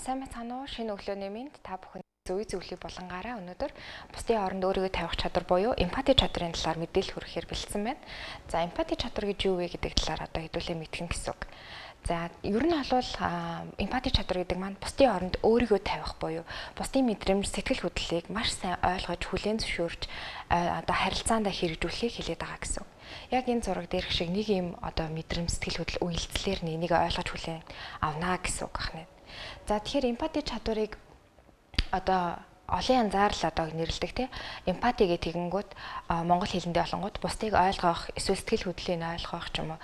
Сайн байцгаана уу? Шинэ өглөөний мэнд та бүхэн зүй зөвлөлийн булангаараа өнөөдөр бусдын оронд өөрийгөө тавих чадвар буюу эмпати чадрын талаар мэдээлэл хүргэхээр бэлдсэн байна. За, эмпати чадвар гэж юу вэ гэдэг талаар одоо хэдүүлээ мэдгэн гэсэн үг. За, ер нь бол эмпати чадвар гэдэг маань бусдын оронд өөрийгөө тавих буюу бусдын мэдрэмж, сэтгэл хөдлөлийг маш сайн ойлгож, хүлээн зөвшөөрч одоо харилцаандаа хэрэгжүүлэхийг хэлээд байгаа гэсэн үг. Яг энэ зураг дээрх шиг нэг юм одоо мэдрэмж, сэтгэл хөдлөл үйлдэлээр нэг ойлгож хүлээн авна гэсэн үг байна. За, тэгэхээр эмпати чадварыг одоо олон янзаар л одоо нэрлэдэг тий. Эмпати гэх тэгэнгүүт монгол хэлэндээ болонгууд бусдыг ойлгох, эсвэл сэтгэл хөдлөлийг ойлгох ч юм уу,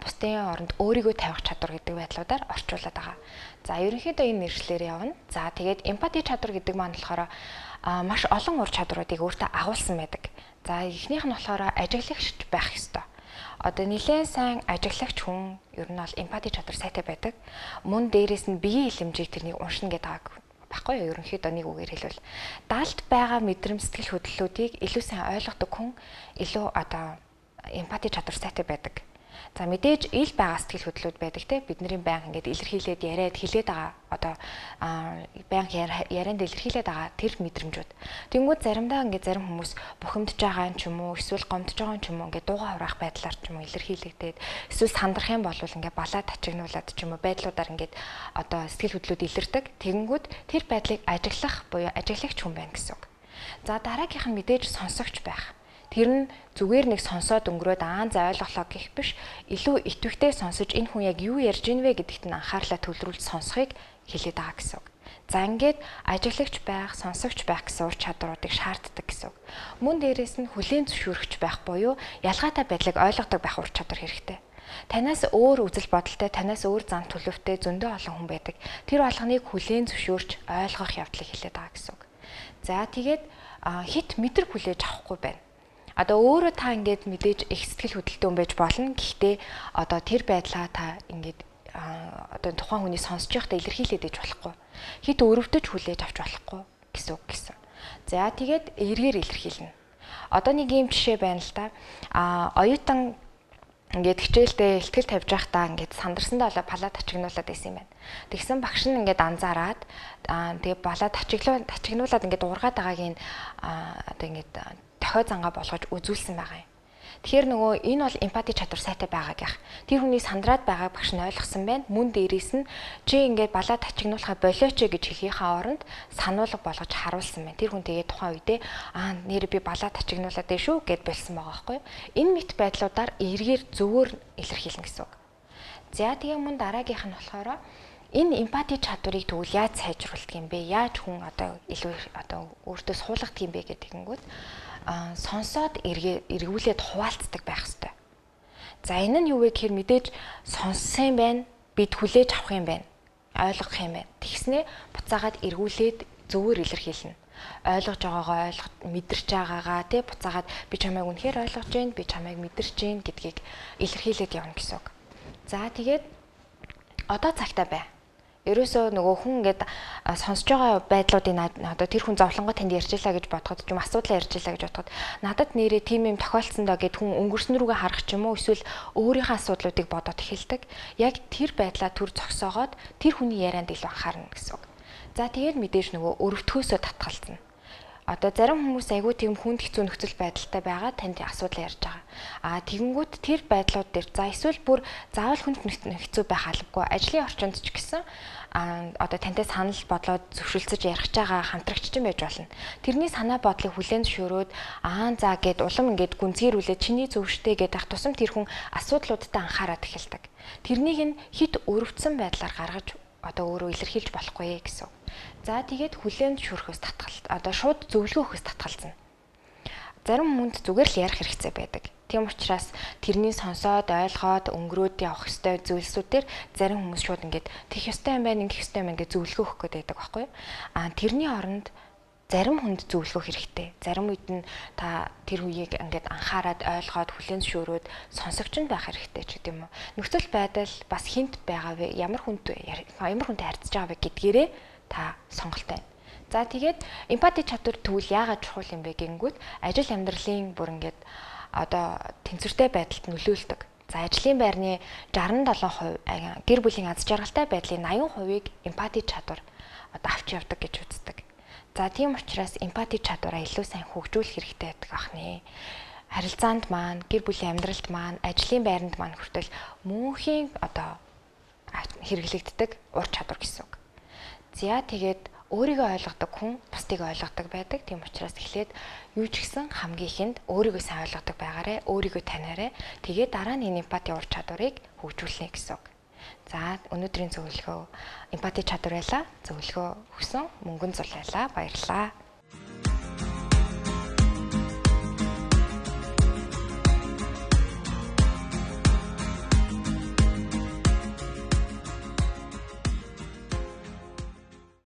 бусдын оронд өөрийгөө тавих чадвар гэдэг байдлуудаар орчуулад байгаа. За, ерөнхийдөө энэ нэршлээр явна. За, тэгээд эмпати чадвар гэдэг маань болохоор маш олон ур чадваруудыг өөртөө агуулсан байдаг. За, эхнийх нь болохоор ажиглагч байх ёстой. Одоо нэлээд сайн ажиглагч хүн ер нь бол эмпати чадвар сайтай байдаг. Мөн дээрээс нь биеийн илэмжийг тэрнийг уншина гэдэг байгаа байхгүй юу? Ерөнхийдөө нэг үгээр хэлбэл далд байгаа мэдрэмж, сэтгэл хөдлөлүүдийг илүү сайн ойлгодог хүн илүү одоо эмпати чадвар сайтай байдаг. За, мэдээж ил байгаа сэтгэл хөдлөлүүд байдаг те, бидний байнга ингээд илэрхийлээд яриад хэлээд байгаа одоо байнга ярианд илэрхийлээд байгаа тэр мэдрэмжүүд. Тэнгүүд заримдаа ингээд зарим хүмүүс бухимдж байгаа юм ч юм уу, эсвэл гомдож байгаа юм ч юм уу, ингээд дууга хураах байдлаар ч юм уу илэрхийлэгдээд, эсвэл сандрах юм бол ингээд балаа тачигнуулаад ч юм уу байдлуудаар ингээд одоо сэтгэл хөдлөлүүд илэрдэг. Тэнгүүд тэр байдлыг ажиглах буюу ажиглагч хүн байна гэсэн үг. За, дараагийнх нь мэдээж сонсогч байх. Тэр нь зүгээр нэг сонсоод өнгөрөөд аан за ойлголоо гэх биш, илүү итэвхтэй сонсож энэ хүн яг юу ярьж ийн вэ гэдэгт нь анхаарлаа төвлөрүүлж сонсохыг хэлээд байгаа гэсэн үг. За, ингээд ажиглагч байх, сонсогч байх гэсэн ур чадваруудыг шаарддаг гэсэн үг. Мөн дээрээс нь хүлээн зөвшөөрөгч байх буюу ялгаатай байдлыг ойлгодог байх ур чадвар хэрэгтэй. Танаас өөр үзэл бодолтой, танаас өөр зан төлөвтэй зөндөө олон хүн байдаг. Тэр болгоныг хүлээн зөвшөөрч ойлгох явдлыг хэлээд байгаа гэсэн үг. За, тэгээд хит мэдрэг хүлээж авахгүй байна. Одоо өөрөө та ингээд мэдээж их сэтгэл хөдлөлттэй хүн байж болно. Гэхдээ одоо тэр байдлаа та ингээд одоо тухайн хүний сонсож байхдаа илэрхийлээд иж болохгүй. Хит өрөвдөж хүлээж авч болохгүй гэсэн үг гэсэн. За, тэгээд эргээр илэрхийлнэ. Одоо нэг юм жишээ байна л да. Оюутан ингээд хичээлдээ ихтгэл тавьж байхдаа ингээд сандарсандаа болоо палаа тачигнуулаад байсан юм байна. Тэгсэн багш нь ингээд анзаараад тэгээ балаа тачигнуулаад ингээд уургаад байгааг нь одоо ингээд дохио зангаа болгож үзүүлсэн байгаа юм. Тэгэхээр нөгөө энэ бол эмпати чадвар сайтай байгаа гэх. Тэр хүний сандраад байгааг багш нь ойлгосон байна. Мөн дээрээс нь чи ингээд балаа тачигнуулахаа болиоч гэж хэлхийнхаа оронд сануулга болгож харуулсан байна. Тэр хүн тэгээд тухайн үедээ нэр би балаа тачигнуулаад дээ шүү гэд болсон байгаа байхгүй юу? Энэ мэт байдлуудаар эргээр зөвөр илэрхийлнэ гэсэн үг. За, тэгээ мөн дараагийнх нь болохоор энэ эмпати чадварыг тэгвэл яаж сайжруулдаг юм бэ? Яаж хүн одоо илүү одоо өөртөө суулгадаг юм бэ гэдэг ингэнгүүт сонсоод эргүүлээд хуваалцдаг байх хэрэгтэй. За, энэ нь юу вэ гэхээр мэдээж сонссон юм байна, бид хүлээж авах юм байна, ойлгох юм байна. Тэгснээ буцаагаад эргүүлээд зөвөр илэрхийлнэ. Ойлгож байгаагаа ойлгох, мэдэрч байгаагаа тий буцаагаад би чамайг үнэхээр ойлгож байна, би чамайг мэдэрч байна гэдгийг илэрхийлээд явна гэсэн үг. За, тэгээд одоо цагтаа бай. Ерөөсөө нөгөө хүн ингээд сонсож байгаа байдлуудыг одоо тэр хүн зовлонгоо танд ярьж илаа гэж бодоход ч юм, асуудлаа ярьж илаа гэж бодоход надад нэрээ тийм юм тохиолдсон доо гэд хүн өнгөрсөн рүүгээ харах ч юм уу, эсвэл өөрийнхөө асуудлуудыг бодоод эхэлдэг. Яг тэр байдлаа төр зогсоогоод тэр хүний ярианд илүү анхаарна гэсэн үг. За, тэгээд мэдээж нөгөө өрөвдөхөөсөө татгалзана. Одоо зарим хүмүүс айгүй тийм хүнд хэцүү нөхцөл байдалтай байгаа танд асуудал ярьж байгаа. Тэгэнгүүт тэр байдлууд дээр за эсвэл бүр заавал хүнд хэцүү байх албагүй, ажлын орчинд ч гэсэн одоо тантай санал бодлоод зөвшөлдсөж ярих байгаа хамтрагч ч юм байж болно. Тэрний санаа бодлыг хүлээн зөвшөөрөөд за гэд улам ингээд гүнзгийрүүлээд чиний зөв штэ гэдээ ах тусам тэр хүн асуудлуудтай анхаарат эхэлдэг. Тэрнийг нь хит өрөвдсөн байдлаар гаргаж одоо өөрөө илэрхийлж болохгүй гэсэн. За, тэгээд хүлээн зөвшөөрөхөөс татгалт одоо шууд зөвлөгөө өгөхөөс татгалзана. Зарим хүнд зүгээр л ярих хэрэгцээ байдаг. Тийм учраас тэрний сонсоод ойлгоод өнгөрөөд явах ёстой зүйлсүүдээр зарим хүмүүс шууд ингээд тех ёстой юм байна, ингэх ёстой юм байна гэж зөвлөгөө өгөх гээд байдаг байхгүй юу? Тэрний оронд зарим хүнд зөвлөгөө хэрэгтэй. Зарим үед нь та тэр үеийг ингээд анхаарад ойлгоод хүлээн зөвшөөрөөд сонсогч нь байх хэрэгтэй ч гэдэм юм уу. Нөхцөл байдал бас хинт байгаа вэ? Ямар хүнтэй харьцаж байгаа вэ гэдгээрээ та сонголттой байна. За, тэгээд эмпати чадвар тэгвэл яагаад чухал юм бэ гэнгүүт ажил амьдралын бүр ингээд одоо тэнцвэртэй байдалд нөлөөлдөг. За, ажлын байрны 67%, гэр бүлийн аз жаргалтай байдлын 80%-ийг эмпати чадвар одоо авч явдаг гэж үздэг. За тийм учраас эмпати чадвараа илүү сайн хөгжүүлэх хэрэгтэй байдаг ахнэ. Харилцаанд маань, гэр бүлийн амьдралд маань, ажлын байранд маань хүртэл мөнхийн одоо хэрэглэгддэг ур чадвар гэсэн үг. За тэгээд өөрийгөө ойлгодог хүн бусдыг ойлгодог байдаг. Тийм учраас эхлээд юу ч гэсэн хамгийн ихэнд өөрийгөө сайн ойлгодог байгаарэ, өөрийгөө таниарай. Тэгээд дараа нь энэ эмпати ур чадварыг хөгжүүлнэ гэсэн үг. За өнөөдрийн зөвлөгөө эмпати чадвар байлаа. Зөвлөгөө өгсөн мөнгөн зул байлаа. Баярлалаа.